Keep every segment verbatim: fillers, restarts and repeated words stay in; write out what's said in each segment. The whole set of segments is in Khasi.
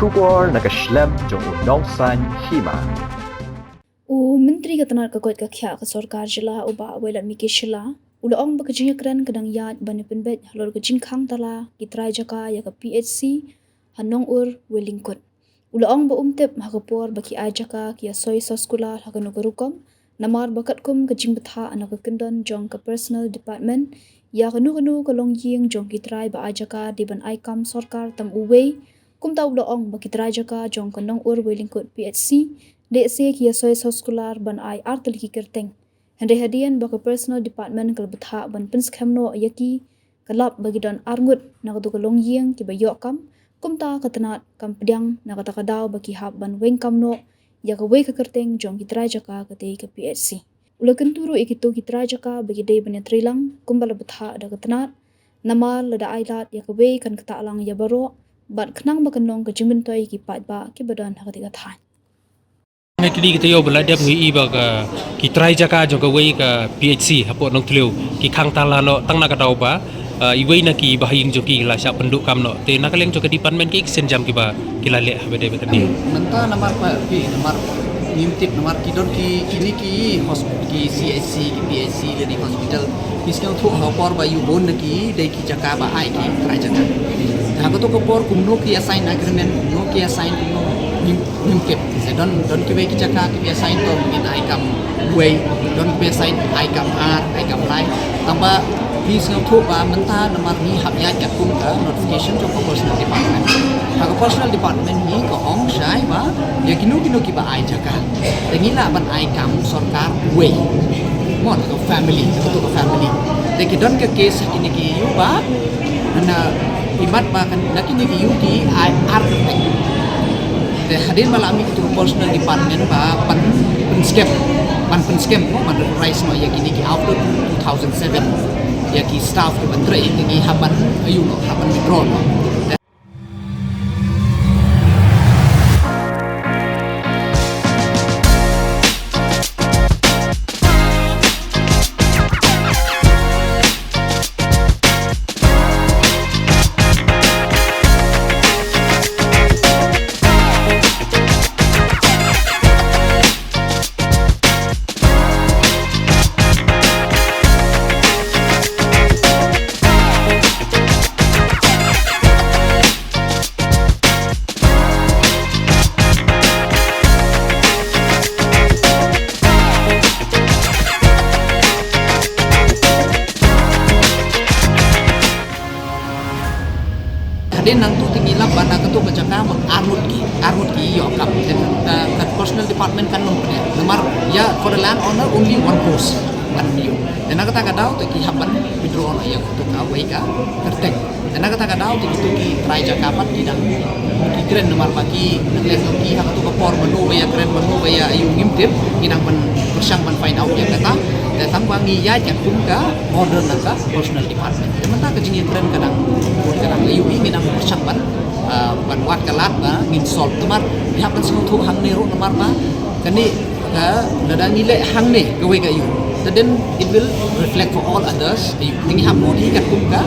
Khubor na ka shlem jong u Nongsaiñ Hima. U Myntri ka tnat ka koit ka khiah ka sorkar jylla u Bah Wailadmiki Shylla u la ong ba ka jingïakren ka dang ïaid ban ïa pynbeit halor ka jingkhang tala ki trai jaka ïa ka P H C ha Nongur Weilingkut. U la ong ba um tip ha ka por ba ki ai jaka ki ïa soi soskular ha kano ka rukom, namar ba katkum ka jingbthah na ka kyndon jong ka Personnel Department, ïa kano kano ka longïing jong ki trai ba ai jaka dei ban ai kam sorkar tang uwei. Kumta u la ong ba ki trai jaka jong ka Nongur Weilingkut P H C, dei se ki ïa soi soskular ban ai ar tylli ki kyrteng. Hynrei hadien ba ka Personnel Department ka la bthah ban pynskhem noh ïa ki, ka lap ba ki don arngut na kato ka longïing kiba ïoh kam, kumta ka tnat kam pdiang na kata ka daw ba ki hap ban weng kam noh ïa kawei ka kyrteng jong ki trai jaka, kata ka P H C. U la kyntu ruh ïa kito ki trai jaka ba ki dei ban ïatreilang kumba la bthah da ka tnat, namar lada ai lad ïa kawei kan ktah lang ïa baroh, bad khnang ba kan long ka jingmyntoi ïa ki paidbah kiba don ha kata ka thaiñ. Ngi kdi kita ïoh ba la dep ngi i ba ka ki trai jaka jong kawei ka P H C hapoh Nongthliew ki khang tala noh tang na ka daw ba, ah, iwei na ki bahaïing jong ki la shah pynduh kam noh. Te na ka liang jong ka department ki action jam kiba ki la leh haba dei ba tani. Mynta namar ba ki namar ngim tip namar ki don ki kini ki hos-, ki C H C, ki P H C, lane hospital. Ki sngewthuh ha ka por ba ïoh bun na ki dei ki jaka ba ai ki trai jaka. Te ha kato ka por kumno ki assign agreement, kumno ki assign, kumno ngim, ngim tip. Te don, don kiwei ki jaka kiba assign to ngin ai kam wei, don kiba assign ai kam ar, ai kam lai. Tangba ki sngewthuh ba mynta namar ngi hap ïaid katkum ka notification jong ka Personnel Department. Ha ka Personnel Department ngi ka ong shai ba ïa kino kino kiba ai jaka, te ngi lah ban ai kam sorkar wei. Mo, ka family, ka tu ka family. Te ki don ka case ha kine ki ïew ba na imat ba kan na kine ki ïew ki ai ar kyrteng. Te hadien ba la mih ki tu Personnel Department ba ban pynskhem, ban pynskhem, mo, ban raise mo ïa kine ki after two thousand seven. Ïa ki staff ki ban trei, te ngi hap ban ïew noh, hap ban withdraw noh. Hadien nangtu te ngi lap ba na kato ka jaka mut arngut ki, arngut ki ïoh kam. Te ka, ka Personnel Department kan ym pynïaid. Namar ïa for the land owner only one post. Kan ïoh. Te na kata ka daw te ki hap ban withdraw noh ïa kato kawei ka kyrteng. Te na kata ka daw te kito ki trai jaka pat ki dang ki kren namar ba ki nang leh ki ha kato ka por mano ba ïa kren mano ba ïa ïoh ngim tip, ki dang ban pyrshang ban find out ïa kata. Te tang ba ngi ïaid katkum ka order na ka Personnel Department. Te mynta ka jingïakren ka dang, ka dang ïohi, ngi dang pyrshang ban, ah, ban wad ka lad ba ngin solve. Namar ngi hap ban sngewthuh hangne ruh namar ba kane ka lada ngi leh hangne kawei ka ïew, te then it will reflect for all others. Ïew te ngi hap mo hi katkum ka,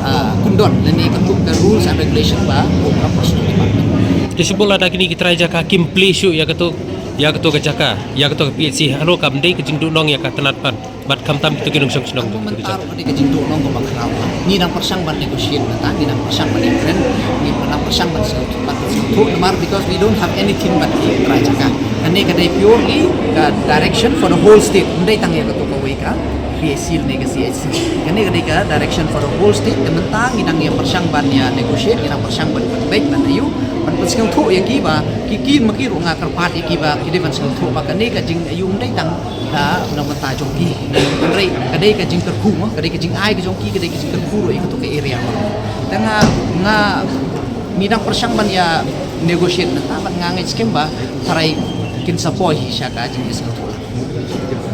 ah, kyndon lane katkum ka rules and regulation ba kum ka Personnel Department. Te shu bun lada kine ki trai jaka kim plie shuh ïa kato, ïa kato ka jaka, ïa kato ka P H C, halor kam dei ka jingduhnong ïa ka tnat pat. Bad khamtam kito ki nongshong shnong. Mynta ruh ka dei ka jingduhnong kaba khraw. Ngi dang pyrshang ban negotiate mynta, ngi dang pyrshang ban ïakren, ngi dang pyrshang ban sngewthuh, ban sngewthuh namar because we don't have anything but ki trai jaka. Kane ka dei purely ka direction for the whole state. Ym dei tang ïa kato kawei ka P H C ne ka C H C. Kane ka dei ka direction for the whole state. Te mynta ngi dang ïa pyrshang ban ïa negotiate, ngi dang pyrshang ban pynbeit ban ïoh, ban pynsngewthuh ïa ki ba ki, ki ma ki ruh nga kyrpad ïa ki ba ki dei ban sngewthuh ba kane ka jingïoh ym dei tang ka na mynta jong ki. Hynrei ka dei ka jingkyrkhu mo, ka dei ka jingai ka jong ki, ka dei ka jingkyrkhu ruh ïa kato ka area mo. Te nga, nga, ngi dang pyrshang ban ïa negotiate mynta bad nga ngeit skhem ba tharai kin sa poi hi sha ka jingïasngewthuh.